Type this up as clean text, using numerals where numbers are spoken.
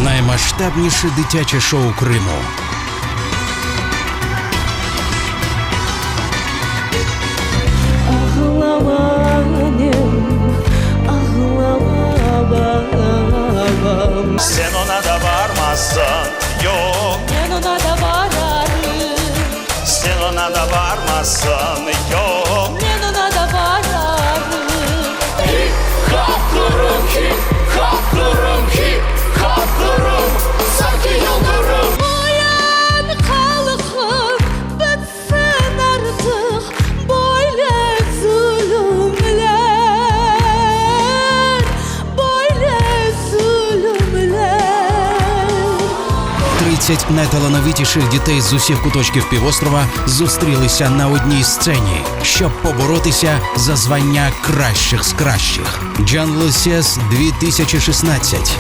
Наймасштабніше дитяче шоу Криму. Ağlama annem, ağlama babam. Sen ona da varmazsın, yoq. Men ona da vararım. Sen ona da varmazsın, yoq. Men ona da vararım. Hip-hop Qırım, hip-hop Qırım, hip-hop Qırım, sanki yıldırım. Uyan halqım, bitsin artıq böyle zulümler, böyle zulümler. 30 найталановитіших дітей з усіх куточків півострова зустрілися на одній сцені, щоб поборотися за звання кращих з кращих. Canlı Ses 2016.